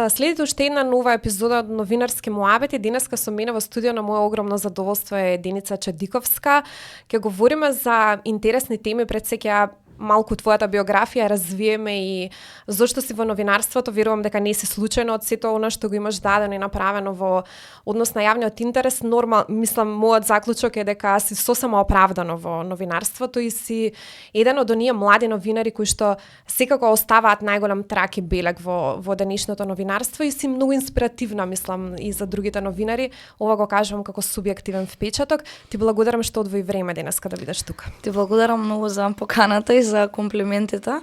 Следите уште една нова епизода од Новинарски муабети. Денеска со мене во студио на моје огромно задоволство е Деница Чадиковска. Ќе говориме за интересни теми, пред се ќе малку твојата биографија развиеме и зошто си во новинарството. Верувам дека не си случајно од сето она што го имаш дадено и направено во однос на јавниот интерес. Мислам, мојот заклучок е дека си сосема оправдано во новинарството и си еден од оние млади новинари кои што секако оставаат најголем трак и белег во денешното новинарство и си многу инспиративна, мислам, и за другите новинари. Ова го кажувам како субјективен впечаток. Ти благодарам што одвои време денеска да бидеш тука. Ти благодарам многу за поканата и за комплиментите.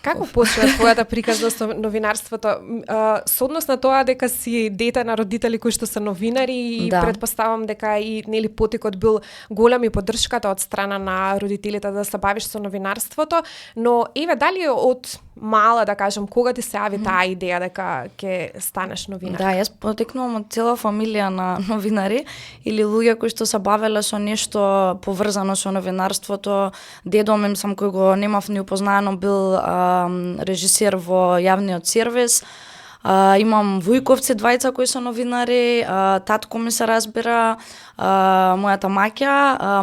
Како почна твојата приказна со новинарството? Со однос на тоа дека си дете на родители кои што се новинари и предпоставам дека и нели потекот бил голем и поддршката од страна на родителите да се бавиш со новинарството, но еве дали од мала, да кажам, кога ти се јави таа идеја дека ќе станеш новинар? Да, јас потекнувам од цела фамилија на новинари или луѓе кои што се бавеле со нешто поврзано со новинарството. Дедо ми сам кој го немав ни упознаено бил режисер во јавниот сервис. Имам вујковци двајца кои се новинари, татко ми се разбира, мојата маќа,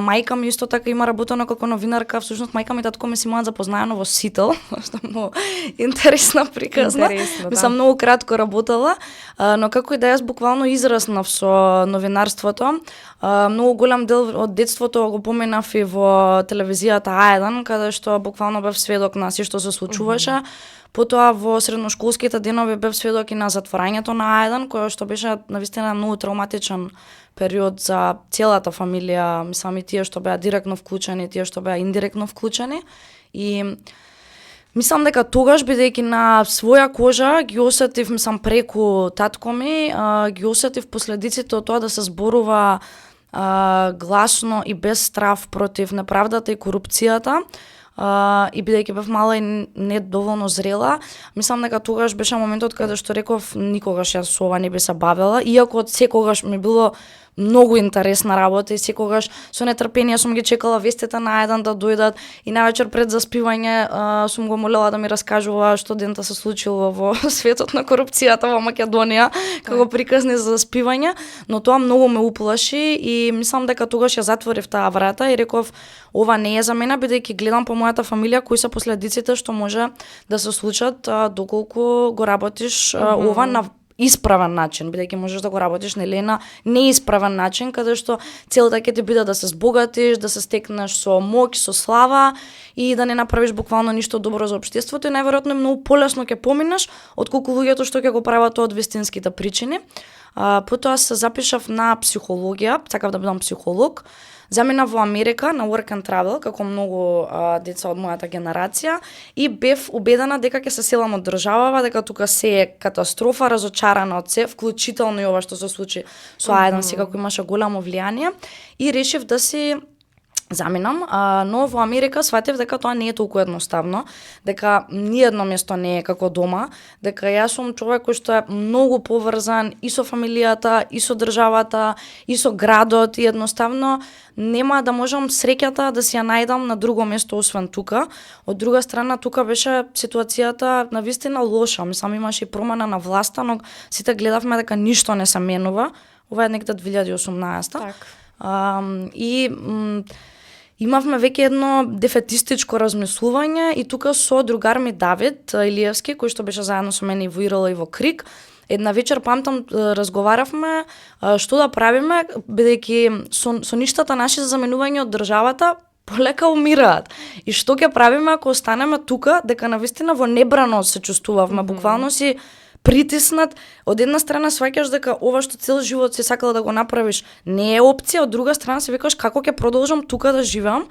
мајка ми исто така има работено како новинарка, всушност мајка ми и татко ми си имаат запознаено во Сител, што е многу интересна приказна. Мислам, многу кратко работела, но како и да јас буквално израснав со новинарството. Многу голем дел од детството го поминав и во телевизијата А1, каде што буквално бев сведок на се што се случуваше. Потоа во средношколските денови бев сведок и на затворањето на А1, кој што беше навистина многу травматичен период за целата фамилија, мислам и тие што беа директно вклучени, тие што беа индиректно вклучени. И мислам дека тогаш, бидејќи на своја кожа ги осетив, мислам преку татко ми, ги осетив последиците од тоа да се зборува гласно и без страв против неправдата и корупцијата. И бидејќи бев мала и не доволно зрела, мислам дека тогаш беше моментот каде што реков никогаш јас со ова не би се бавела, иако секогаш ми било многу интересна работа и секогаш со нетрпение сум ги чекала вестите на еден да дојдат и највечер пред заспивање сум го молела да ми раскажува што дента се случило во светот на корупцијата во Македонија, како приказни за заспивање, но тоа многу ме уплаши и мислам дека тогаш ја затворив таа врата и реков ова не е за мене, бидејќи гледам по мојата фамилија кои се последиците што може да се случат доколку го работиш ова на исправен начин, бидејќи можеш да го работиш нели на неисправен начин, каде што целта ќе ти биде да се збогатиш, да се стекнеш со моќ, со слава и да не направиш буквално ништо добро за општеството и најверојатно многу полесно ќе поминеш отколку луѓето што ќе го прават тоа од вистинските причини. Потоа се запишав на психологија, сакав да бидам психолог. Заминав во Америка на work and travel, како многу деца од мојата генерација и бев убедена дека ќе се селам од државава, дека тука се е катастрофа, разочарана од се, вклучително и ова што се случи со А1, секако имаше голямо влијание и решив да си заминам, но во Америка сватив дека тоа не е толку едноставно, дека ниедно место не е како дома, дека јас сум човек кој што е многу поврзан и со фамилијата, и со државата, и со градот и едноставно нема да можам среќата да си ја најдам на друго место освен тука. Од друга страна, тука беше ситуацијата навистина лоша, мислам имаше и промена на власта, но сите гледавме дека ништо не се менува. Ова е некаде 2018. Так. Имавме веќе едно дефетистичко размислување и тука со другар ми Давид Илиевски, кој што беше заедно со мене и во ИРЛ и во КРИК, една вечер памтам разговаравме што да правиме, бидејќи со ништата наши за заменување од државата полека умираат. И што ќе правиме ако останеме тука, дека навистина во небрано се чувствувавме, буквално си притиснат. Од една страна сваќаш дека ова што цел живот си сакала да го направиш не е опција, од друга страна се викаш како ќе продолжам тука да живеам.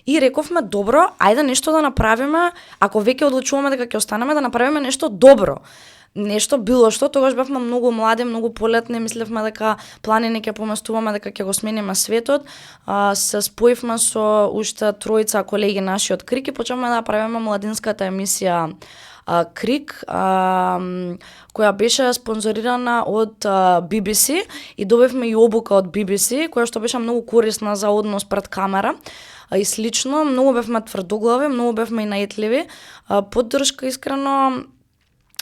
И рековме добро, ајде нешто да направиме, ако веќе одлучуваме дека ќе останеме, да направиме нешто добро. Нешто било што, тогаш бевме многу млади, многу полетни, мислевме дека планини ќе поместуваме, дека ќе го смениме светот. Се споивме со уште тројца колеги наши од КРИК и почнавме да правиме младинската емисија КРИК, која беше спонзорирана од BBC и добивме и обука од BBC, која што беше многу корисна за однос пред камера. И слично, многу бевме тврдоглави, многу бевме и наетливи. Поддршка искрено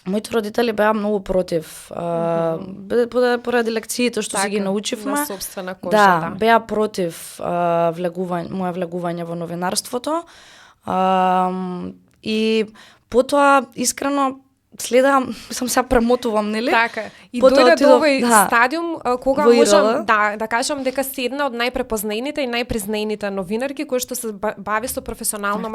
Моите родители беа многу против. Поради лекциите што така, си ги научивме. На собствена кожа, да. Беа против моја влегување во новинарството. И потоа, искрено, следам, сам се премотувам, нели? Така. И дојде до овој стадиум кога можам да кажам дека си една од најпрепознаените и најпризнаените новинарки кои што се бави со професионално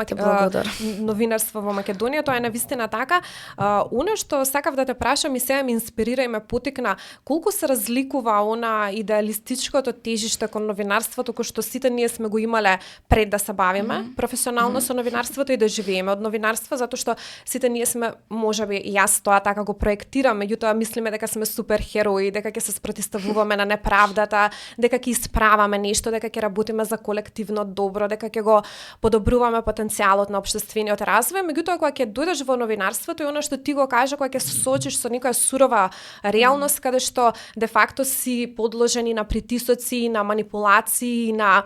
новинарство во Македонија. Тоа е навистина така. Оно што сакав да те прашам и сега ме инспирира и ме потикна, колку се разликува она идеалистичкото тежиште кон новинарството кој што сите ние сме го имале пред да се бавиме професионално со новинарството и да живееме од новинарство, затоа што сите ние сме можеби јас тоа така го проектирам, меѓутоа мислиме дека сме суперхерои, дека ќе се спротивставуваме на неправдата, дека ќе исправаме нешто, дека ќе работиме за колективно добро, дека ќе го подобруваме потенцијалот на општествениот развој, меѓутоа кога ќе дојдеш во новинарството и она што ти го кажа, кога ќе се соочиш со некоја сурова реалност каде што де факто си подложени на притисоци, на манипулации, на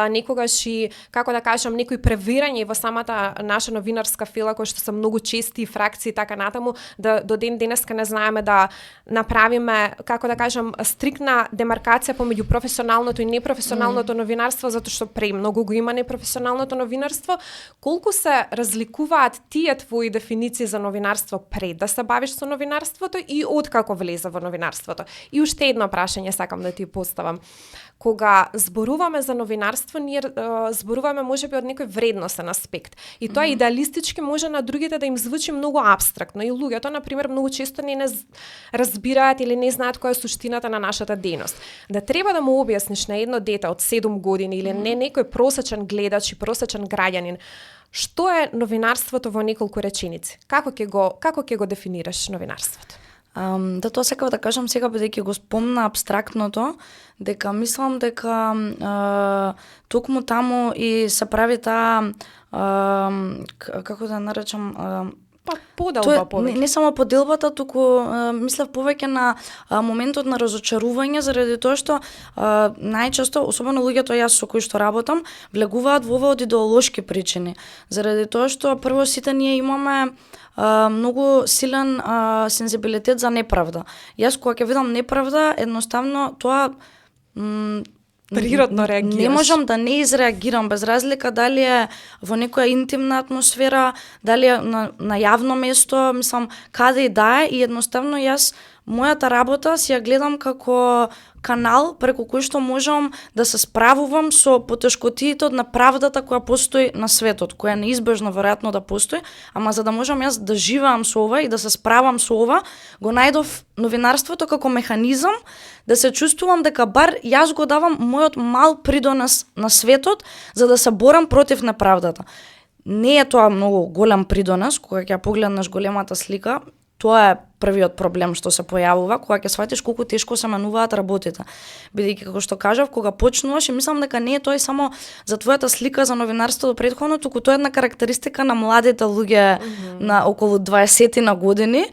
некогаш и, како да кажам, некои превирања во самата наша новинарска фила кои што се многу чести фракции така натаму, да до ден денеска не знаеме да направиме, како да кажам, стрикна демаркација помеѓу професионалното и непрофесионалното новинарство, затоа што премногу го има непрофесионалното новинарство. Колку се разликуваат тие твои дефиниции за новинарство пред да се бавиш со новинарството и откако влезе во новинарството? И уште едно прашање сакам да ти поставам. Кога зборуваме за новинарство, ние зборуваме можеби од некој вредносен аспект. И тоа идеалистички може на другите да им звучи многу апстрактно. И луѓето, например, многу често не разбираат или не знаат која е суштината на нашата дејност. Да треба да му објасниш на едно дете од 7 години или не некој просечен гледач и просечен граѓанин, што е новинарството во неколку реченици? Како ќе го дефинираш новинарството? Да, тоа сакав да кажам сега, бидејќи го спомна апстрактното, дека мислам дека токму таму и се прави таа, како да наречам, поделба повеќе. Не само поделбата, туку мислев повеќе на моментот на разочарување, заради тоа што најчесто, особено луѓето јас со кои што работам, влегуваат во ова од идеолошки причини. Заради тоа што прво сите ние имаме многу силен сензибилитет за неправда. Јас кога ќе видам неправда, едноставно тоа природно реагираш. Не можам да не изреагирам, без разлика дали е во некоја интимна атмосфера, дали е на јавно место, мислам, каде и да е, и едноставно јас мојата работа си ја гледам како канал преку кој што можам да се справувам со потешкотиите од неправдата која постои на светот, која е неизбежно веројатно да постои, ама за да можам јас да живеам со ова и да се справам со ова, го најдов новинарството како механизам да се чувствувам дека бар јас го давам мојот мал придонес на светот за да се борам против неправдата. Не е тоа многу голем придонес, кога ќе погледнеш големата слика. Тоа е првиот проблем што се појавува, кога ќе сватиш колку тешко се менуваат работите. Бидејќи, како што кажав, кога почнуваш, и мислам дека не е тоа само за твојата слика за новинарството претходно, туку тоа е една карактеристика на младите луѓе на околу 20 на години.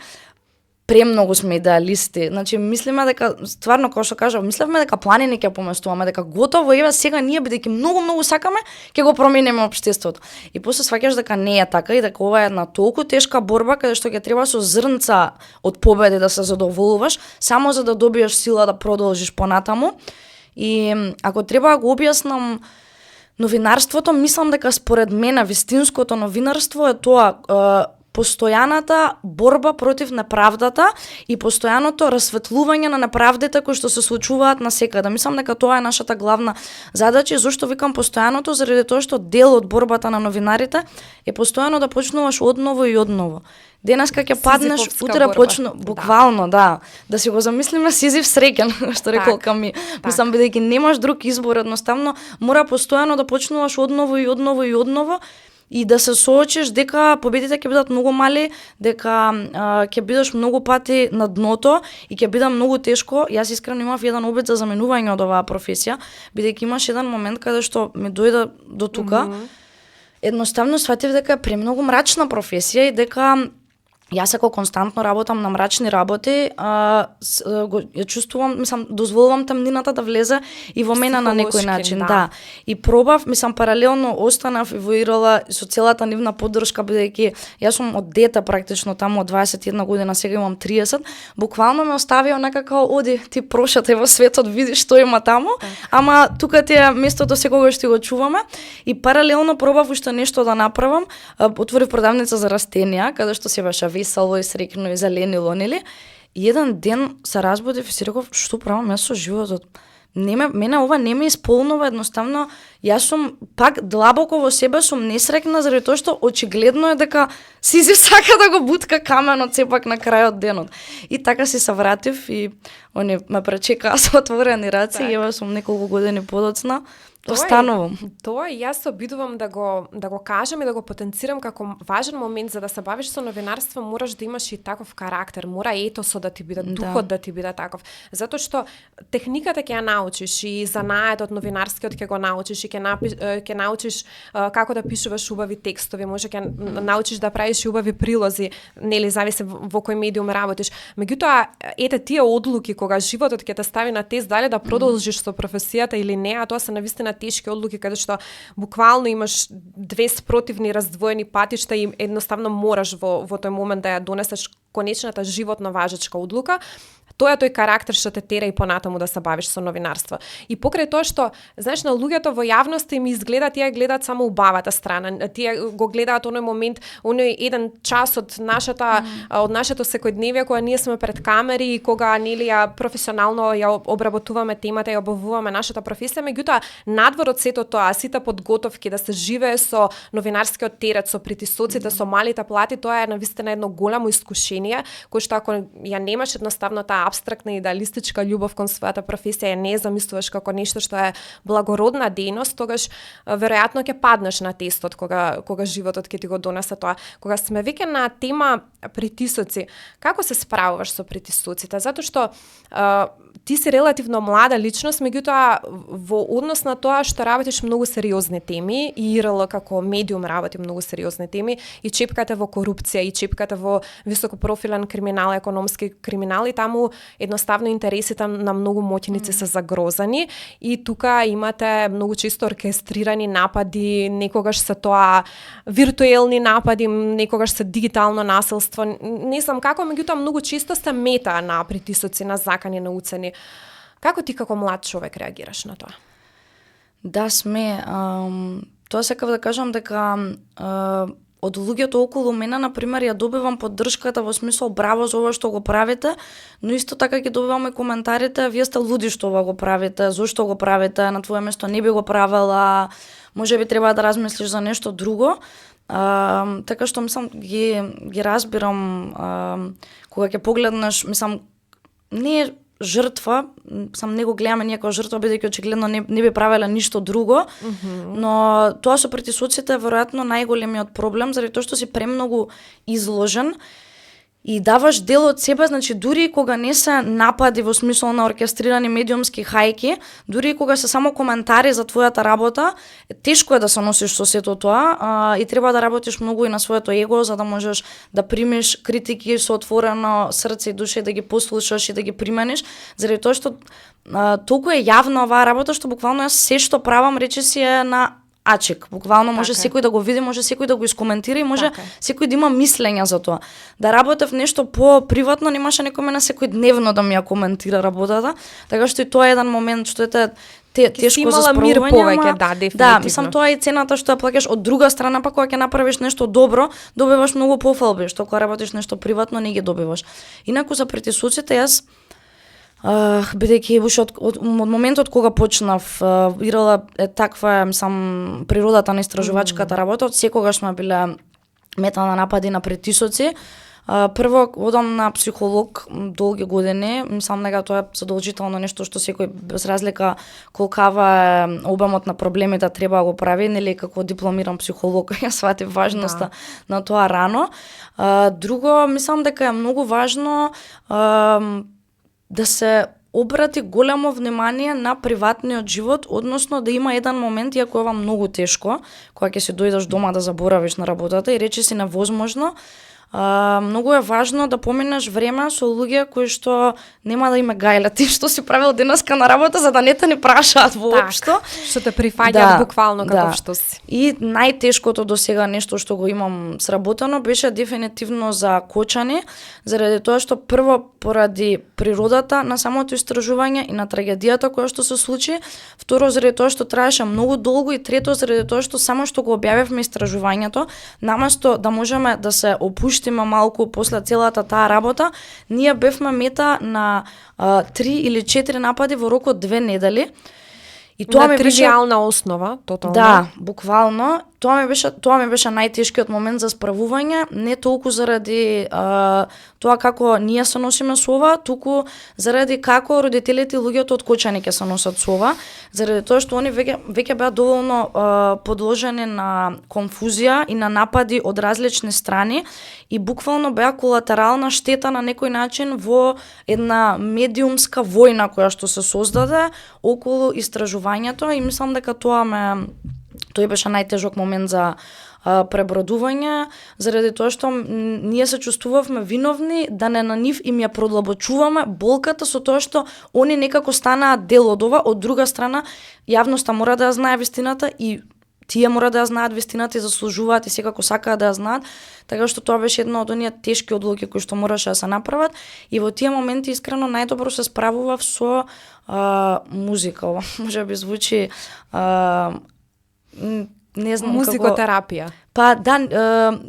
Премногу сме идеалисти. Значи, мислиме дека, стварно, како што кажав, мислевме дека планини ќе поместуваме, дека готово, еве сега ние, бидејќи многу сакаме, ќе го промениме општеството. И после сваќаш дека не е така и дека ова е една толку тешка борба, каде што ќе треба со зрнца од победи да се задоволуваш, само за да добиеш сила да продолжиш понатаму. И ако треба да го објаснам новинарството, мислам дека според мене вистинското новинарство е тоа постојаната борба против неправдата и постојаното расветлување на неправдите кои што се случуваат насекаде. Мислам дека тоа е нашата главна задача. Зошто викам постојаното? Заради тоа што дел од борбата на новинарите е постојано да почнуваш одново и одново. Денеска ќе паднеш, утре почну буквално, да си го замислиме Сизиф среќен, што рекол Ками. Мислам, бидејќи немаш друг избор, едноставно мора постојано да почнуваш одново и одново и одново. И да се соочиш дека победите ќе бидат многу мали, дека ќе бидеш многу пати на дното и ќе биде многу тешко. Јас искрено имав еден обид за заменување од оваа професија, бидејќи имаш еден момент каде што ми дојде до тука. Едноставно сватив дека е премногу мрачна професија и дека Јас ако константно работам на мрачни работи, ја чувствувам, мислам, дозволувам тамнината да влезе и во мене на некој начин, да. И пробав, мислам, паралелно останав и во Ирола со целата нивна поддршка, бидејќи јас сум од дете практично таму од 21 година, сега имам 30, буквално ме оставија некако, оди, ти прошатай во светот, види што има таму, ама тука ти е местото секогаш ти го чуваме и паралелно пробав уште нешто да направам, отворив продавница за растенија, каде што се беше весело и среќно и зеленило, нели? И еден ден се разбудив и си реков, што правам јас со животот? Мене ова не ме исполнува, едноставно, јас сум пак длабоко во себе сум несреќна заради тоа што очигледно е дека Сизиф сака да го бутка каменот сепак на крајот денот. И така си се вратив и они ме пречекаа со отворени раце и ева сум неколку години подоцна. Останувам. Тоа и јас се обидувам да го кажам и да го потенцирам како важен момент за да се бавиш со новинарство, мораш да имаш и таков карактер, мора етосот да ти биде, духот да ти биде таков. Затоа што техниката ќе ја научиш и занаетот новинарскиот ќе го научиш и ќе научиш како да пишуваш убави текстови, може ќе научиш да правиш и убави прилози, нели зависи во кој медиум работиш. Меѓутоа, ете тие одлуки кога животот ќе те стави на тест дали да продолжиш со професијата или не, а тоа се навистина тешки одлуки каде што буквално имаш две спротивни раздвоени патишта и едноставно мораш во тој момент да ја донесеш конечната животно важечка одлука. Тоа е тој карактер што те тера и понатаму да се бавиш со новинарство. И покрај тоа што, знаеш, на луѓето во јавноста им изгледа, тие гледаат само убавата страна. Тие го гледаат оној момент, оној еден час од нашето секојдневие кога ние сме пред камери и кога нели ја професионално ја обработуваме темата и обувуваме нашата професија, меѓутоа надвор од сето тоа, сите подготовки да се живее со новинарскиот терет, со притисоците, со малите плати, тоа е навистина едно голямо искушение, кој што ако ја немаш едноставно таа апстрактна идеалистичка љубов кон својата професија, ја не замислуваш како нешто што е благородна дејност, тогаш веројатно ќе паднеш на тестот кога животот ќе ти го донесе тоа. Кога сме веќе на тема притисоци, како се справуваш со притисоците? Затоа што ти си релативно млада личност, меѓутоа во однос на тоа што работиш многу сериозни теми и ИРЛ како медиум работи многу сериозни теми и чепкате во корупција и чепкате во високопрофилен криминал, економски криминал и таму едноставно интересите на многу моќници се загрозани и тука имате многу често оркестрирани напади, некогаш се тоа виртуелни напади, некогаш се дигитално насилство, не знам како, меѓутоа многу често се мета на притисоци, на закани, на уцени. Како ти како млад човек реагираш на тоа? Да, сме. Тоа сакав да кажам дека од луѓето околу мене, например, ја добивам поддршката во смисол браво за ова што го правите, но исто така ќе добиваме коментарите, вие сте луди што ова го правите, зошто го правите, на твое место не би го правела, можеби треба да размислиш за нешто друго. Така што мислам ги разбирам кога ќе погледнеш, мислам не е жртва, сам не го гледаме ние како жртва, бидејќи очигледно не би правела ништо друго, но тоа со притисоците е веројатно најголемиот проблем, заради тоа што си премногу изложен и даваш дел од себе, значи дури кога не се напади во смисол на оркестрирани медиумски хајки, дури кога се само коментари за твојата работа, тешко е да се носиш со сето тоа и треба да работиш многу и на своето его за да можеш да примиш критики со отворено срце и душа и да ги послушаш и да ги примениш, заради тоа што толку е јавна оваа работа што буквално јас се што правам речиси е на ачек. Буквално може секој да го види, може секој да го искоментира и може секој да има мислења за тоа. Да работев нешто по-приватно, немаше некој мене секојдневно да ми ја коментира работата, така што и тоа е еден момент што е тешко за спровање. Повеќе, да, дефинитивно. Да, мислам тоа е цената што ја плаќаш од друга страна, па кога ќе направиш нешто добро, добиваш многу пофалби, што кога работиш нешто приватно не ги добиваш. Инаку за притисоците јас бидејќи од моментот кога почнав ИРЛ е таква, мислам, природата на истражувачката работа, од секогаш сме биле мета на напади на притисоци. Прво одам на психолог долги години, мислам дека тоа е задолжително нешто што секој без разлика колкава е обемот на проблемите треба да го прави, нели како дипломиран психолог ја сватив важноста на тоа рано. Друго, мислам дека е многу важно да се обрати големо внимание на приватниот живот, односно да има еден момент, иако ова многу тешко, кога ќе се дојдеш дома да заборавиш на работата и речиси невозможно, Многу е важно да поминеш време со луѓе кои што нема да име гајле ти што си правил денеска на работа за да не те не прашаат воопшто. Што те прифаќаат буквално како што си. И најтешкото досега нешто што го имам сработено беше дефинитивно за кочани, заради тоа што прво поради природата на самото истражување и на трагедијата која што се случи, второ заради тоа што траеше многу долго и трето заради тоа што само што го објавивме истражувањето, наместо да можеме да се опуштиме малку после целата таа работа, ние бевме мета на 3 или 4 напади во рок од 2 недели. И тоа на тривијална основа, тотално. Да, буквално. Тоа ми беше најтешкиот момент за справување, не толку заради тоа како ние се носиме со ова, туку заради како родителите и луѓето од Кочани ќе се носат со ова, заради тоа што они веќе беа доволно подложени на конфузија и на напади од различни страни и буквално беа колатерална штета на некој начин во една медиумска војна која што се создаде околу истражувањето и мислам дека тој беше најтежок момент за пребродување, заради тоа што ние се чувствувавме виновни да не на нив им ја продлабочуваме болката со тоа што они некако станаат дел од ова, од друга страна јавноста мора да ја знае вистината и тие мора да ја знаат вистината и заслужуваат и секако сакаат да ја знаат, така што тоа беше една од оние тешки одлуки кои што мораше да се направат и во тие моменти искрено најдобро се справував со музика. Може би звучи не знам музикотерапија. Па да,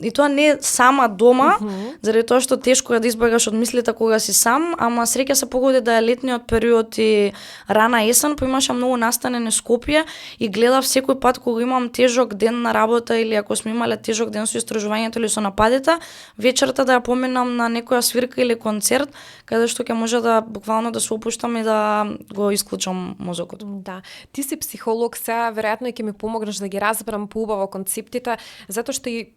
и тоа не сама дома, заради тоа што тешко е да избегаш од мислите кога си сам, ама среќа се погоди да е летниот период и рана есен, па имаше многу настанени Скопје и гледав секој пат кога имам тежок ден на работа или ако сме имале тежок ден со истражувањето или со нападите, вечерта да ја поминам на некоја свирка или концерт, каде што ќе може да буквално да се опуштам и да го исклучам мозокот. Да. Ти си психолог, сега веројатно ќе ми помогнеш да ги разберам поубаво концептите, затоа што и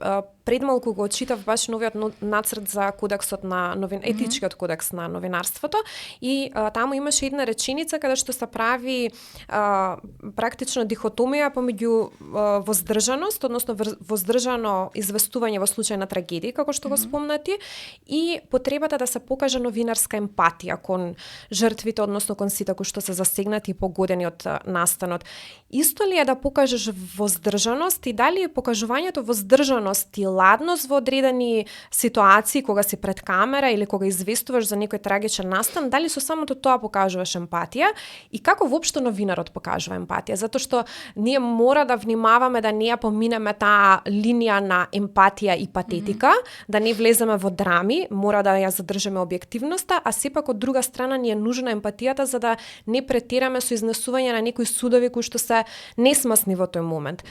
пред малку го читав баш новиот нацрт за кодексот на етичкиот кодекс на новинарството и таму имаше една реченица каде што се прави практично дихотомија помеѓу воздржаност, односно воздржано известување во случај на трагедија, како што го спомнати, и потребата да се покаже новинарска емпатија кон жртвите, односно кон сите кои што се засегнати и погодени од настанот. Исто ли е да покажеш воздржаност и дали покажувањето воздржаност и ладност во одредени ситуации кога си пред камера или кога известуваш за некој трагичен настан, дали со самото тоа покажуваш емпатија и како воопшто новинарот покажува емпатија, затоа што ние мора да внимаваме да не ја поминеме таа линија на емпатија и патетика, да не влеземе во драми, мора да ја задржиме објективноста, а сепак од друга страна ни е нужна емпатијата за да не претераме со изнесување на некои судови кои што се несмасни во тој момент.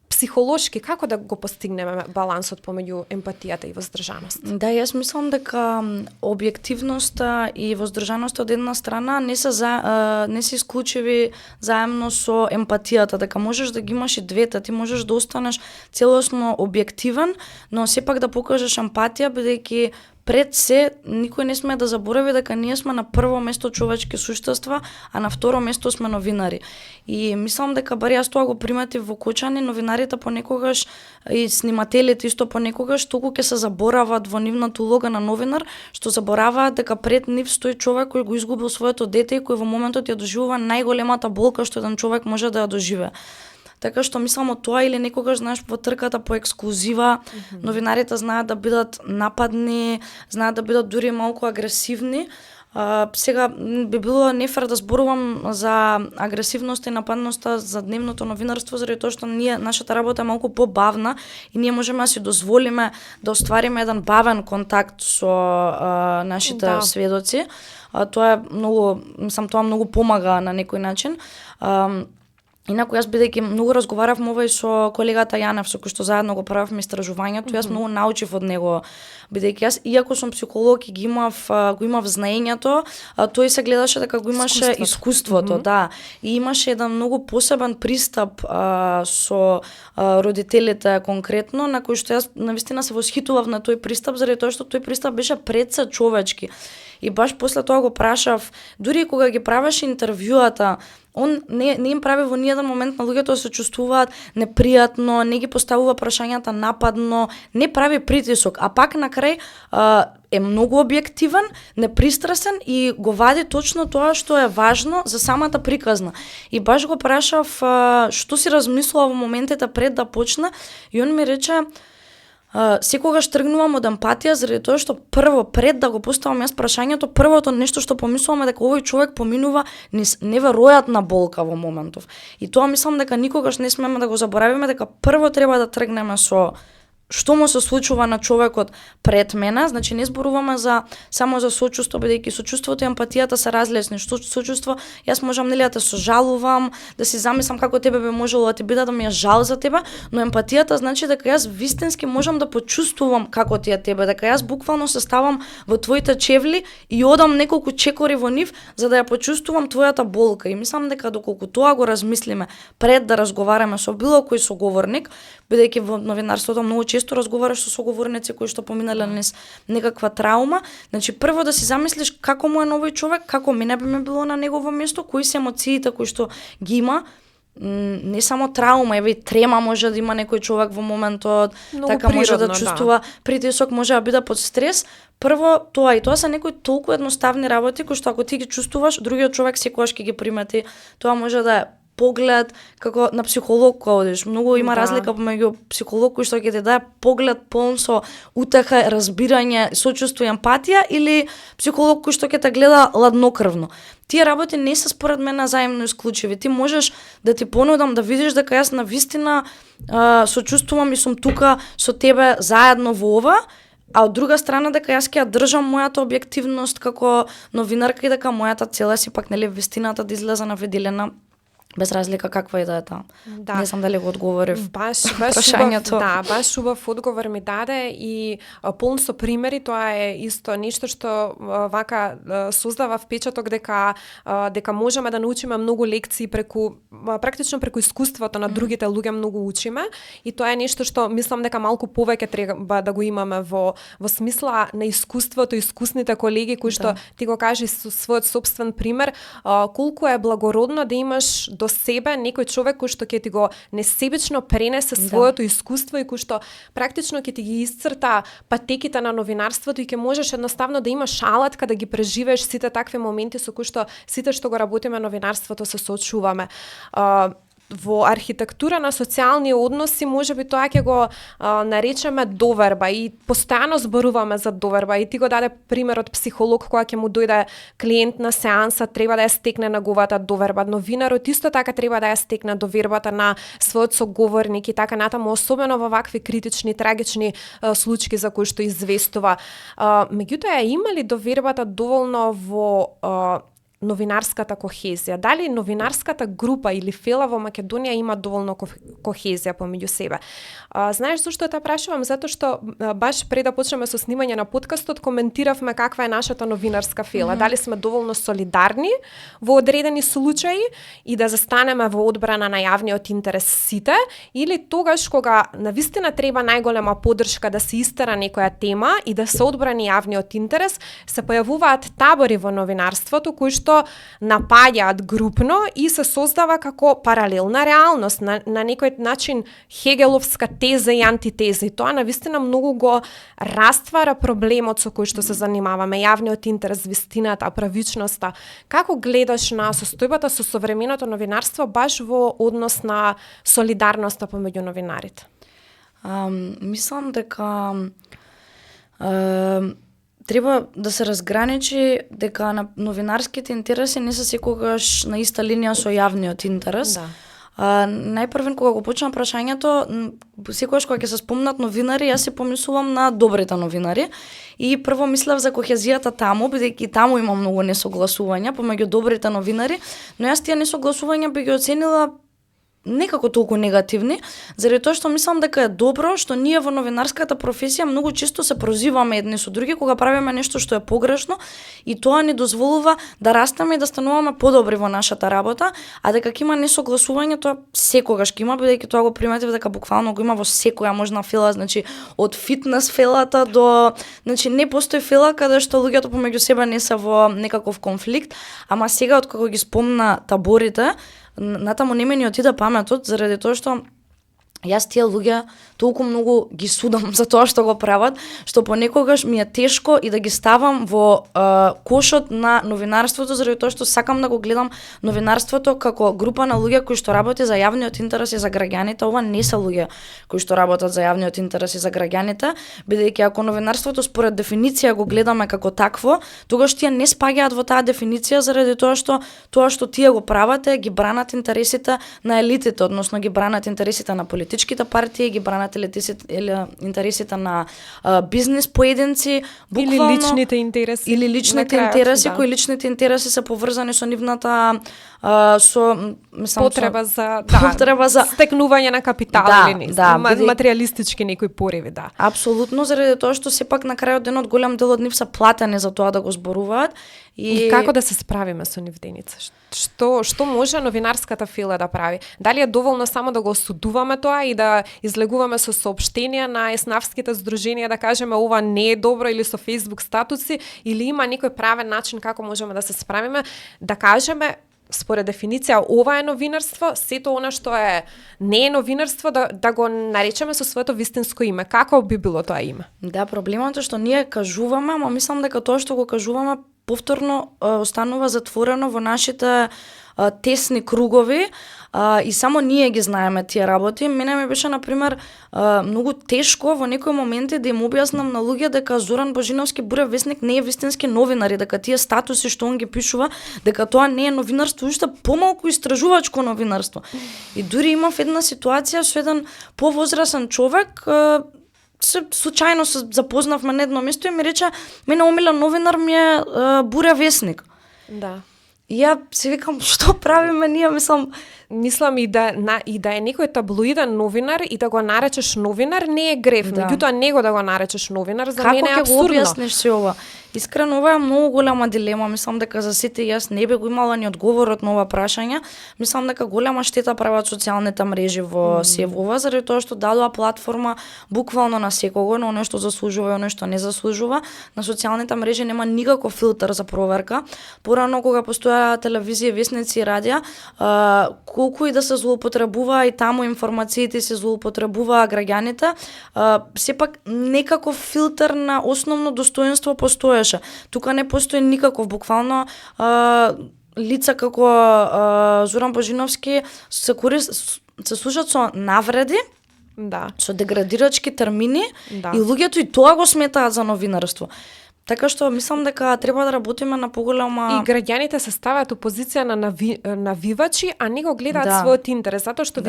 Психолошки, како да го постигнеме балансот помеѓу емпатијата и воздржаност? Да, јас мислам дека објективноста и воздржаноста од една страна не се исклучиви заемно со емпатијата, дека можеш да ги имаш и двете, ти можеш да останеш целосно објективен, но сепак да покажеш емпатија, бидејќи пред се, никој не сме да заборави дека ние сме на прво место човечки суштества, а на второ место сме новинари. И мислам дека бар јас тоа го приметив во Кочани, новинарите понекогаш и снимателите исто понекогаш толку ќе се заборават во нивната улога на новинар, што забораваат дека пред нив стои човек кој го изгубил своето дете и кој во моментот ја доживува најголемата болка што еден човек може да ја доживее. Така што мислам од тоа или некогаш, знаеш, во трката по ексклузива, новинарите знаат да бидат нападни, знаат да бидат дури малку агресивни. Сега би било нефер да зборувам за агресивност и нападноста за дневното новинарство, заради тоа што нашата работа е малку побавна и ние можеме да си дозволиме да оствариме еден бавен контакт со нашите сведоци. Тоа многу помага на некој начин. Инаку јас бидејќи многу разговаравме ова и со колегата Јанев со кој што заедно го правевме истражувањето, јас многу научив од него, бидејќи јас иако сум психолог и го имав знаењето, тој се гледаше дека го имаше искуството, да. И имаше еден многу посебен пристап со родителите конкретно, на кој што јас навистина се восхитував на тој пристап, заради тоа што тој пристап беше пред се човечки. И баш после тоа го прашав, дури и кога ги правеше интервјуата, он не им прави во ниеден момент на луѓето да се чувствуваат непријатно, не ги поставува прашањата нападно, не прави притисок, а пак на крај е многу објективен, непристрасен и го вади точно тоа што е важно за самата приказна. И баш го прашав што си размислува во моментите пред да почне и он ми рече секогаш тргнувам од емпатија заради тоа што прво пред да го поставам јас прашањето, првото нешто што помислувам е дека овој човек поминува низ неверојатна болка во моментов. И тоа мислам дека никогаш не смееме да го заборавиме, дека прво треба да тргнеме со што му се случува на човекот пред мене, значи не зборуваме само за сочувство, бидејќи сочувството и емпатијата се различни. Што сочувство, јас можам нели да те сожалувам, да си замислам како тебе би можело да ти биде да ми е жал за тебе, но емпатијата значи дека јас вистински можам да почувствувам како ти е тебе, дека јас буквално се ставам во твоите чевли и одам неколку чекори во нив за да ја почувствувам твојата болка. И мислам дека доколку тоа го размислиме пред да разговараме со било кој соговорник, бидејќи во новинарството многу често разговараш со соговорници кои што поминале низ некаква траума, значи прво да си замислиш како му е новој човек, како мене би ме било на негово место, кои се емоциите кои што ги има, не само траума, еве трема може да има некој човек во моментот, много така може да природно, чувствува притисок, може да биде под стрес. Прво тоа и тоа се некои толку едноставни работи кои што ако ти ги чувствуваш, другиот човек секогаш ќе ги примети. Тоа може да е поглед, како на психолог кога одиш. Многу има разлика помеѓу психолог кој што ќе ти даде поглед полн со утеха, разбирање, сочувство и емпатија или психолог кој што ќе те гледа ладнокрвно. Тие работи не се според мене заемно исклучиви. Ти можеш да ти понудам да видиш дека јас навистина сочувствувам и сум тука со тебе заедно во ова, а од друга страна дека јас ќе ја држам мојата објективност како новинарка и дека мојата цел е сепак нели вистината да излезе на виделена без разлика каква и да е таа. Да. Не знам дали го одговорив. Баш прашањето. Да, баш убав одговор ми даде и полн со примери, тоа е исто нешто што вака создава впечаток дека можеме да научиме многу лекции практично преку искуството на другите луѓе многу учиме и тоа е нешто што мислам дека малку повеќе треба да го имаме во смисла на искуството, искусните колеги кои што ти го кажи со својот сопствен пример, колку е благородно да имаш до себе некој човек кој што ќе ти го несебично пренесе своето искуство и кој што практично ќе ти ги исцрта патеките на новинарството и ќе можеш едноставно да имаш алатка да ги преживееш сите такви моменти со кои што сите што го работиме новинарството се соочуваме. Во архитектура на социјални односи можеби тоа ќе го наречеме доверба и постојано зборуваме за доверба и ти го даде пример од психолог кога ќе му дојде клиент на сеанса треба да ја стекне неговата доверба. Новинарот исто така треба да ја стекне довербата на својот соговорник и така натаму, особено во вакви критични, трагични случаи за кои што известува. Меѓутоа има ли довербата доволно во новинарската кохезија? Дали новинарската група или фела во Македонија има доволно кохезија помеѓу себе? Знаеш зашто те прашувам? Затоа што баш пред да почнеме со снимање на подкастот коментиравме каква е нашата новинарска фела. Дали сме доволно солидарни во одредени случаи и да застанеме во одбрана на јавниот интерес сите, или тогаш кога навистина треба најголема поддршка да се истера некоја тема и да се одбрани јавниот интерес, се појавуваат табори во новинарството кои што напаѓаат групно и се создава како паралелна реалност, на некој начин хегеловска теза и антитеза. И тоа навистина многу го раствара проблемот со кој што се занимаваме, јавниот интерес, вистината, правичноста. Како гледаш на состојбата со современото новинарство баш во однос на солидарноста помеѓу новинарите? Мислам дека треба да се разграничи дека на новинарските интереси не се секогаш на иста линија со јавниот интерес. Да. Најпрвен кога го почнам прашањето, секогаш кога ќе се спомнат новинари, јас се помислувам на добрите новинари и прво мислев за кохезијата таму, бидејќи таму има многу несогласувања помеѓу добрите новинари, но јас тие несогласувања би ги оценила некако толку негативни, заради тоа што мислам дека е добро што ние во новинарската професија многу често се прозиваме едни со други кога правиме нешто што е погрешно и тоа ни дозволува да растеме и да стануваме подобри во нашата работа, а дека ќе има несогласување тоа секогаш ќе има, бидејќи тоа го приметив дека буквално го има во секоја можна фела, значи од фитнес фелата до, значи не постои фела каде што луѓето помеѓу себе не се во некаков конфликт, ама сега откако ги спомна таборите, натаму не ми ни отида паметот, заради тоа што јас тие луѓе толку многу ги судам за тоа што го прават, што понекогаш ми е тешко и да ги ставам во кошот на новинарството, заради тоа што сакам да го гледам новинарството како група на луѓе кои што работи за јавниот интерес и за граѓаните. Ова не се луѓе кои што работат за јавниот интерес и за граѓаните, бидејќи ако новинарството според дефиниција го гледаме како такво, тогаш тие не спаѓаат во таа дефиниција, заради тоа што тие го прават ги бранат интересите на елитите, односно ги бранат интересите на политичките партии, ги бранат интересите на бизнис поединци, буквално или личните интереси. Или личните интереси, кои личните интереси се поврзани со нивната потреба за стекнување на капитал или материјалистички некои пореви, да. Апсолутно, заради тоа што сепак на крајот денот голем дел од нив се платени за тоа да го зборуваат. И како да се справиме со нив, Деница? Што може новинарската фила да прави? Дали е доволно само да го осудуваме тоа и да излегуваме со соопштенија на еснавските здруженија да кажеме ова не е добро или со Facebook статуси, или има некој правен начин како можеме да се справиме, да кажеме според дефиниција ова е новинарство, сето она што не е новинарство да го наречеме со своето вистинско име. Како би било тоа име? Да, проблемот е што ние кажуваме, ама мислам дека тоа што го кажуваме повторно останува затворено во нашите тесни кругови и само ние ги знаеме тие работи. Мене ми беше, например, многу тешко во некои моменти да им објаснам на луѓе дека Зоран Божиновски Бурев весник не е вистински новинар и дека тие статуси што он ги пишува, дека тоа не е новинарство, уште помалку истражувачко новинарство. И дури имав една ситуација со еден повозрасен човек, случајно се запознавме на едно место и ми рече, мене омилен новинар ми е Бурев весник. Да. И ја се викам, што правиме ние, Мислам и да е некој таблоиден новинар и да го наречеш новинар не е греф, меѓутоа него да го наречеш новинар за мене е абсурдно. Како ќе го објасниш се ова? Искрено, ова е многу голема дилема, мислам дека за сите јас не би го имала ни одговорот на ова прашање. Мислам дека голема штета прават социјалните мрежи во ова, заради тоа што дадоа платформа буквално на секого, на оно што заслужува и оно што не заслужува. На социјалните мрежи нема никаков филтер за проверка. Порано кога постоја телевизија, весници и радиа, колку и да се злоупотребува и таму информациите се злоупотребува граѓаните, сепак некаков филтер на основно достоинство постоеше. Тука не постои никаков, буквално лица како Зоран Божиновски се слушат со навреди, со деградирачки термини и луѓето и тоа го сметаат за новинарство. Така што мислам дека треба да работиме на поголема... И граѓаните се ставаат у позиција на навивачи, а не го гледаат својот интерес, затоа што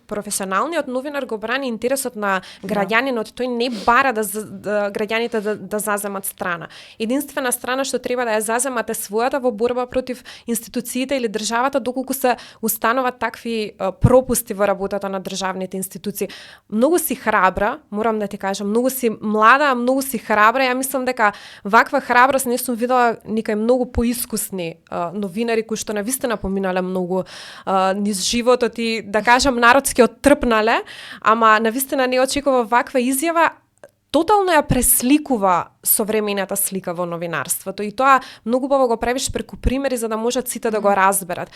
професионалниот новинар го брани интересот на граѓанинот, тој не бара граѓаните да заземат страна. Единствена страна што треба да ја заземат е својата во борба против институциите или државата, доколку се установат такви пропусти во работата на државните институции. Многу си храбра, морам да ти кажам, многу си млада, многу си храбра. Ја мислам дека ваква храброст не сум видела никај многу поискусни новинари кои што навистина поминале многу низ животот и да кажам народски оттрпнале, ама навистина не очекува ваква изјава, тотално ја пресликува современата слика во новинарството и тоа многу убаво го правиш преку примери за да можат сите да го разберат.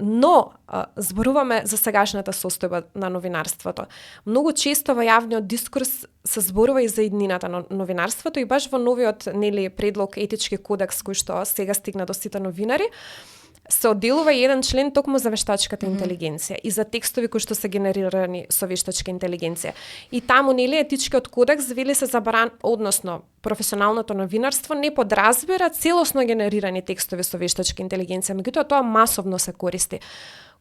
Но зборуваме за сегашната состојба на новинарството. Многу често во јавниот дискурс се зборува и за иднината на новинарството и баш во новиот предлог етички кодекс кој што сега стигна до сите новинари, се одделува еден член токму за вештачката интелигенција и за текстови кои што се генерирани со вештачка интелигенција. И таму етичкиот кодекс вели се забран, односно професионалното новинарство не подразбира целосно генерирани текстови со вештачка интелигенција, меѓутоа тоа масовно се користи.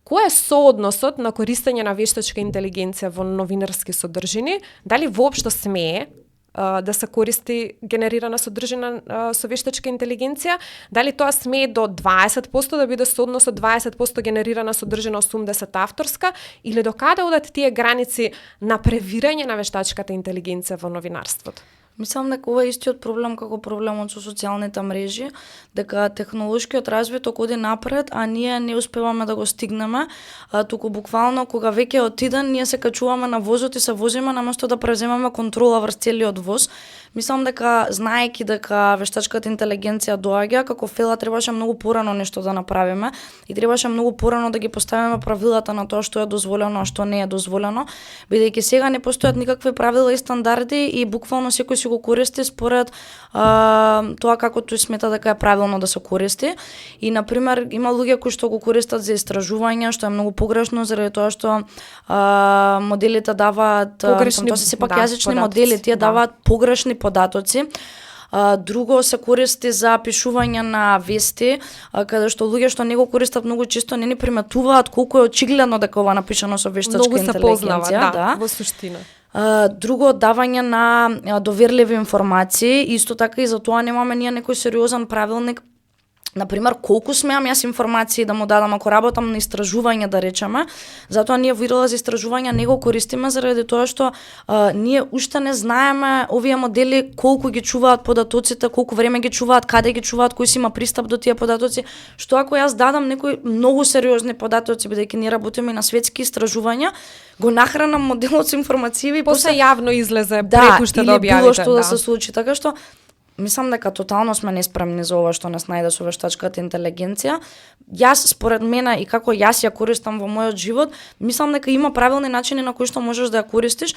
Кој е соодносот на користење на вештачка интелигенција во новинарски содржини? Дали воопшто смее да се користи генерирана содржина со вештачка интелигенција, дали тоа смее до 20% да биде со однос од 20% генерирана содржина, 80% авторска, или до каде одат тие граници на превирање на вештачката интелигенција во новинарството? Мислам дека ова е истиот проблем како проблемот со социјалните мрежи, дека технолошкиот развој оди напред, а ние не успеваме да го стигнеме, туку буквално кога веќе отиден, ние се качуваме на возот и се возиме наместо да преземаме контрола врз целиот воз. Мислам дека, знаејќи дека вештачката интелигенција доаѓа, како фела требаше многу порано нешто да направиме и требаше многу порано да ги поставиме правилата на тоа што е дозволено, а што не е дозволено, бидејќи сега не постојат никакви правила и стандарди и буквално секој го користи според тоа како тој смета дека е правилно да се користи. И например има луѓе кои што го користат за истражување, што е многу погрешно заради тоа што моделите даваат погрешни, тоа се сепак јазични модели, тие даваат погрешни податоци. Друго се користи за пишување на вести, каде што луѓе што не го користат многу често не ни приметуваат колку е очигледно дека ова напишано со вештачка интелигенција. Многу се познава, да, во суштина. Друго, давање на доверливи информации, исто така и за тоа немаме ние некој сериозен правилник. Например, колку смеам јас информации да му дадам ако работам на истражување, да речеме, затоа ние во идола за истражување не го користиме заради тоа што ние уште не знаеме овие модели колку ги чуваат податоците, колку време ги чуваат, каде ги чуваат, кој си има пристап до тие податоци, што ако јас дадам некои многу сериозни податоци, бидејќи ние работиме на светски истражувања, го нахранам моделот со информации и после јавно излезе препушта да објавите. Да, или било што да се случи, така што мислам дека тотално сме неспремни за ова што нас најде со вештачката интелигенција. Јас, според мене, и како јас ја користам во мојот живот, мислам дека има правилни начини на кои што можеш да ја користиш.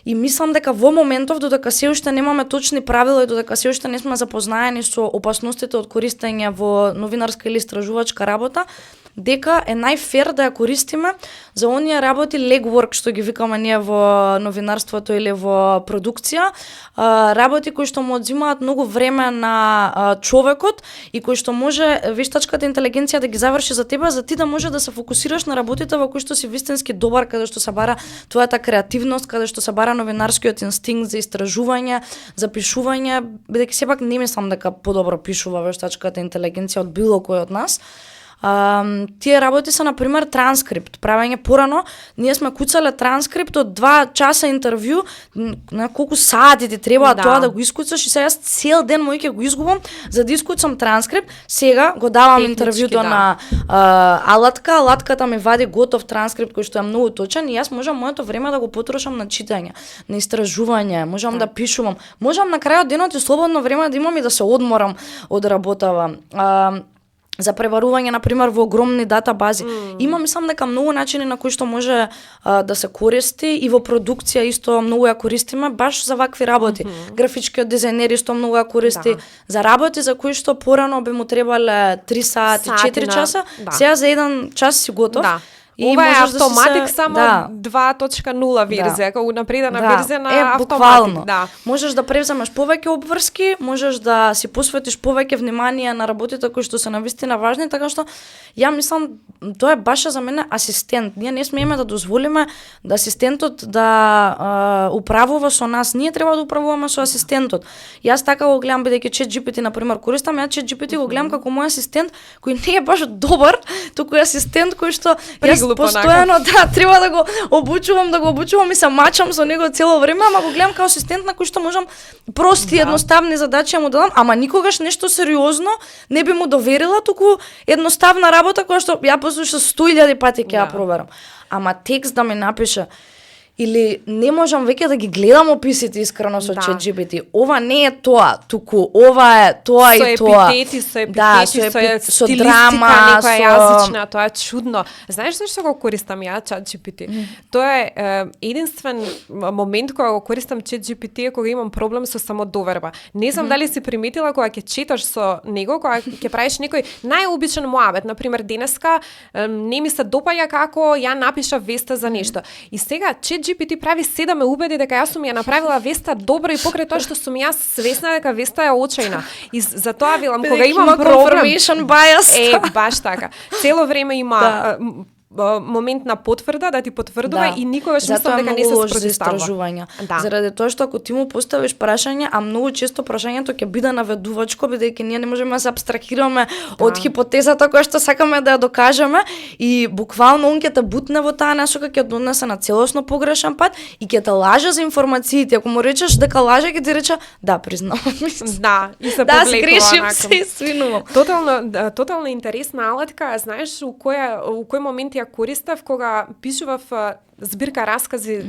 И мислам дека во моментов, додека се уште немаме точни правила и додека се уште не сме запознаени со опасностите од користење во новинарска или истражувачка работа, дека е најфер да ја користиме за оние работи legwork што ги викаме ние во новинарството или во продукција, работи кои што му одзимаат многу време на човекот и кои што може вештачката интелигенција да ги заврши за тебе, за ти да може да се фокусираш на работите во кои што си вистински добар, каде што се бара твојата креативност, каде што се бара новинарскиот инстинкт за истражување, за пишување, бидејќи сепак не мислам дека подобро пишува вештачката интелигенција од било кој од нас. Тие работи се, например, транскрипт. Правење порано, ние сме куцале транскрипт од 2 часа интервју, на колку сати ти треба тоа да го искуцаш и сега јас цел ден мој ќе го изгубам за да искуцам транскрипт. Сега го давам интервјуто на алатка, алатката ми вади готов транскрипт кој што е многу точен и јас можам моето време да го потрошам на читање, на истражување, можам да пишувам, можам на крајот денот и слободно време да имам и да се одморам од работава. За преварување, например, во огромни датабази. Има, мислам дека многу начини на кои што може да се користи и во продукција исто многу ја користиме баш за вакви работи. Графичкиот дизајнер исто многу ја користи за работи за кои што порано би му требале 3 сати, 4 часа, сега за 1 час си готов. И ова е автоматик само 2.0 верзија, како напредена верзија на автоматик. Можеш да превземеш повеќе обврски, можеш да си посветиш повеќе внимание на работите кои што се навистина важни, така што ја мислам тоа е баш за мене асистент. Ние не смееме да дозволиме да асистентот да управува со нас. Ние треба да управуваме со асистентот. Јас така го гледам, бидејќи ChatGPT например користам, ја ChatGPT го гледам како мој асистент кој не е баш добар, туку е асистент кој што јас постојано треба да го обучувам и се мачам со него цело време, ама го гледам како асистент на кој што можам прости едноставни задачи му дадам, ама никогаш нешто сериозно не би му доверила, туку едноставна работа која што ја послушам 100.000 пати ќе ја проверам. Ама текст да ми напише или не можам веќе да ги гледам описите искрено со ChatGPT. Ова не е тоа, туку ова е тоа и тоа. Со епитети, со драма, некоја јазична, тоа е чудно. Знаеш зашто го користам ја ChatGPT? Тоа е единствен момент кога го користам ChatGPT кога имам проблем со самодоверба. Не знам дали си приметила кога ќе четаш со него, кога ќе правиш некој најобичен муабет, например денеска не ми се допаѓа како ја напиша веста за нешто. И сега ChatGPT прави се да ме убеди дека јас сум ја направила веста добро и покрај тоа што сум јас свесна дека веста е очајна. И затоа велам кога имам проблем, confirmation bias. баш така. Цело време има момент на потврда, да ти потврдува и никогаш мислам дека не се спротивстава. Заради тоа што ако ти му поставиш прашање, а многу често прашањето ќе биде наведувачко, бидејќи ние не можеме да се апстрахираме од хипотезата која што сакаме да ја докажеме и буквално он ќе те бутне во таа насока, ќе донесе на целосно погрешен пат и ќе те лаже за информациите. Ако му речеш дека лаже, ќе ти рече да, признавам. Да, и се да, сгрешив се, свинувам. Тотално интересна алатка, знаеш у кој момент ја користев кога пишував збирка раскази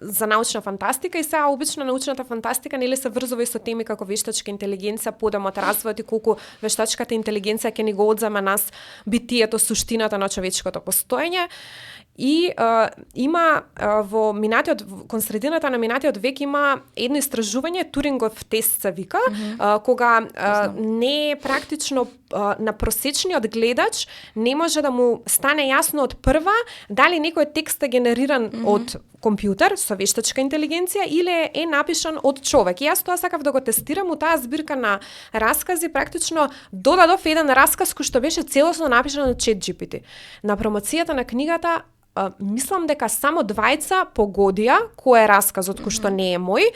за научна фантастика и сега обично научната фантастика нели се врзува и со теми како вештачка интелигенција, подамот развојот и колку вештачката интелигенција ќе ни го одземе нас битието, суштината на човечкото постоење. И има кон средината на минатиот век има едно истражување, Турингов тест се вика, кога не е практично на просечниот гледач не може да му стане јасно од прва дали некој текст е генериран од компјутер со вештачка интелигенција или е напишан од човек. И јас тоа сакав да го тестирам у таа збирка на раскази, практично додадов еден расказ кој што беше целосно напишан од ChatGPT. На промоцијата на книгата мислам дека само 2 погодија кој е расказот кој што не е мој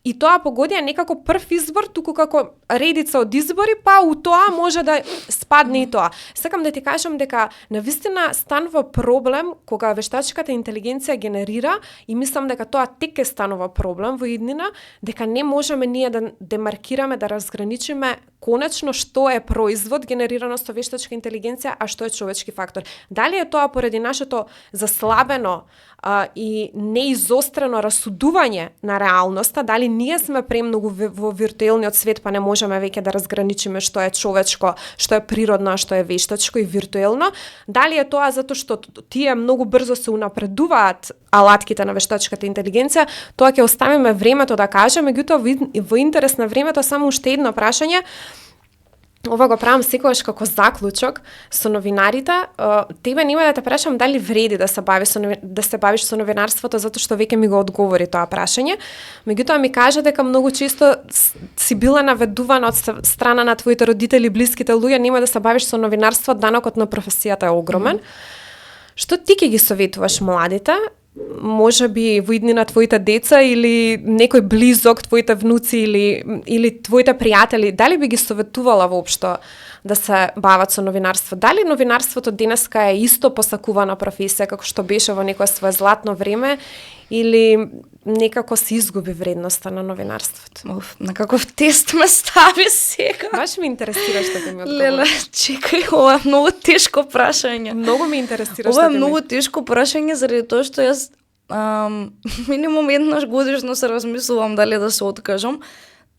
и тоа погодија некако прв избор, туку како редица од избори, па у тоа може да спадне и тоа. Сакам да ти кажам дека навистина станува проблем кога вештачката интелигенција генерира и мислам дека тоа тек е станува проблем во иднина, дека не можеме ние да демаркираме, да разграничиме конечно што е производ генерирано со вештачка интелигенција, а што е човечки фактор. Дали е тоа поради нашето заслабено и неизострено расудување на реалноста, дали ние сме премногу во виртуелниот свет, па не можеме веќе да разграничиме што е човечко, што е природно, а што е вештачко и виртуелно, дали е тоа затоа што тие многу брзо се унапредуваат алатките на вештачката интелигенција, тоа ќе оставиме времето да каже, меѓутоа во интерес на времето само уште едно прашање. Ова го правам секогаш како заклучок со новинарите. Тебе нема да те прашам дали вреди да се бавиш со новинарството, затоа што веќе ми го одговори тоа прашање. Меѓутоа ми кажа дека многу често си била наведувана од страна на твоите родители, блиските луѓе, нема да се бавиш со новинарство, данокот на професијата е огромен. Што ти ќе ги советуваш младите? Може би во иднина твоите деца или некој близок, твоите внуци или твоите пријатели, дали би ги советувала воопшто да се бават со новинарство? Дали новинарството денеска е исто посакувана професија како што беше во некое свое златно време или некако се изгуби вредноста на новинарството? На каков тест ме стави сега? Баш ме интересира што ќе ми одговори. Леле, чекај, ова е многу тешко прашање. Многу ме интересира ова е многу тешко прашање заради тоа што јас минимум еднаш годишно се размислувам дали да се откажам.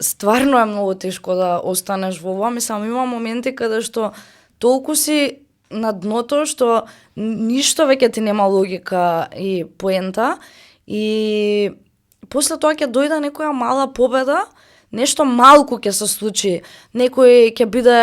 Стварно е многу тешко да останеш во ова. Мислам, има моменти каде што толку си на дното што ништо веќе ти нема логика и поента и после тоа ќе дојде некоја мала победа, нешто малку ќе се случи. Некој ќе биде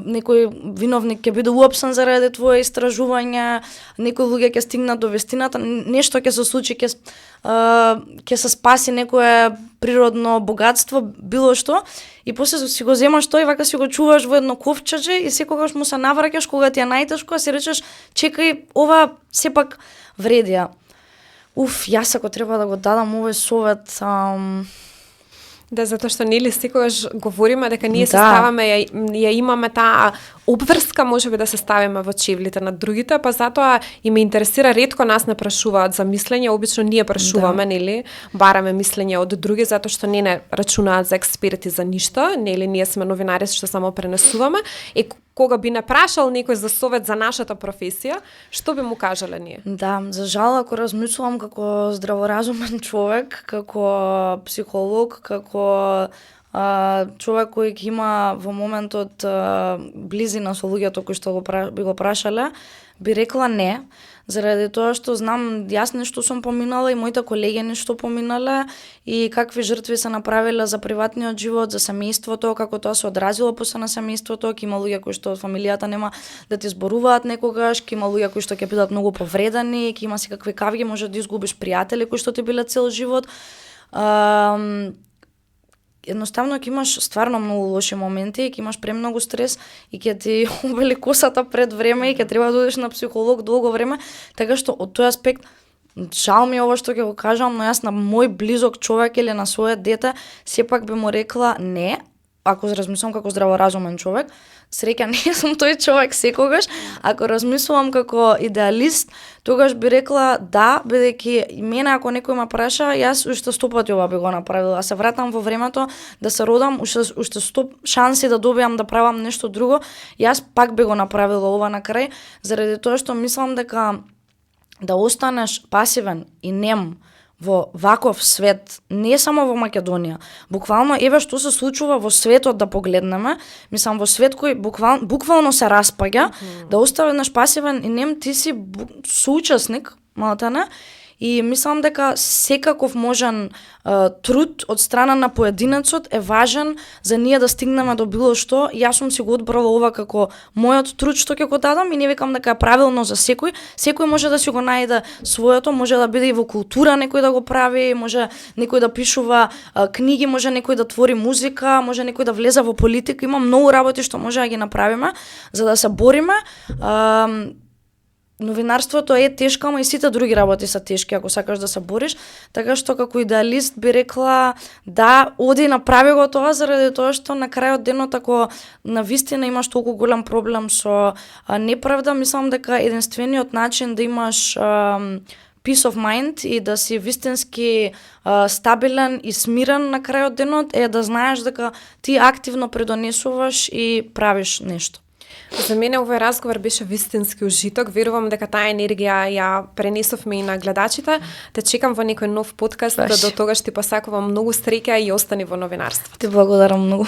некој виновник ќе биде уапсен заради твое истражување, некои луѓе ќе стигнат до вистината, нешто ќе се случи, ќе се спаси некое природно богатство, било што, и после си го земаш тоа и вака си го чуваш во едно ковчеже и секогаш му се навраќаш кога ти е најтешко, си речеш чекај, ова сепак вредија. Јас ако треба да го дадам овој совет, да, затоа што нели секогаш говориме дека ние се ставаме, ја имаме таа обврска, можеби да се ставиме во чевлите на другите, па затоа и ме интересира, ретко нас не прашуваат за мислење, обично ние прашуваме, нели, бараме мислење од други, затоа што не рачунаат за експерти за ништо, нели, ние сме новинари што само пренесуваме, и кога би не прашал некој за совет за нашата професија, што би му кажале ние? Да, за жал, ако размислувам како здраворазумен човек, како психолог, како човек кој ќе има во моментот близина со луѓето кои што би го прашале, би рекла не, заради тоа што знам јас нешто сум поминала и моите колеги нешто поминале и какви жртви се направиле за приватниот живот, за семејството, како тоа се одразило после на семејството, ќе има луѓе кои што од фамилијата нема да ти зборуваат некогаш, ќе има луѓе кои што ќе бидат многу повредени, ќе има секакви кавги, може да изгубиш пријатели кои што ти биле цел живот. едноставно ќе имаш стварно многу лоши моменти, ќе имаш премногу стрес и ќе ти убели косата пред време и ќе треба да одиш на психолог долго време, така што од тој аспект жал ми ова што ќе го кажам, но јас на мој близок човек или на своје дете сепак би му рекла не, ако размислам како здраворазумен човек. Среќа не сум тој човек секогаш, ако размислувам како идеалист, тогаш би рекла да, бидејќи мене ако некој ме праша, јас уште 100 пати ова би го направила. Се вратам во времето да се родам, уште 100 шанси да добиам да правам нешто друго, јас пак би го направила ова на крај, заради тоа што мислам дека да останеш пасивен и нем во ваков свет, не само во Македонија. Буквално еве што се случува во светот да погледнеме, мислам во свет кој буквално се распаѓа, да останеш пасивен и нем, ти си соучесник, малтene, и мислам дека секаков можен труд од страна на поединецот е важен за ние да стигнеме до било што. Јас сум си го одбрала ова како мојот труд што ќе го дадам и не викам дека е правилно за секој. Секој може да си го најде своето, може да биде и во култура некој да го прави, може некој да пишува книги, може некој да твори музика, може некој да влезе во политика. Има многу работи што може да ги направиме за да се бориме. Новинарството е тешко, ама и сите други работи се тешки ако сакаш да се бориш, така што како идеалист би рекла да, оди направи го тоа, заради тоа што на крајот денот ако навистина имаш толку голем проблем со неправда, мислам дека единствениот начин да имаш peace of mind и да си вистински стабилен и смирен на крајот денот е да знаеш дека ти активно предонесуваш и правиш нешто. За мене овој разговор беше вистински ужиток. Верувам дека таа енергија ја пренесовме и на гледачите. Те чекам во некој нов подкаст, да до тогаш ти посакувам многу среќа и остани во новинарството. Ти благодарам многу.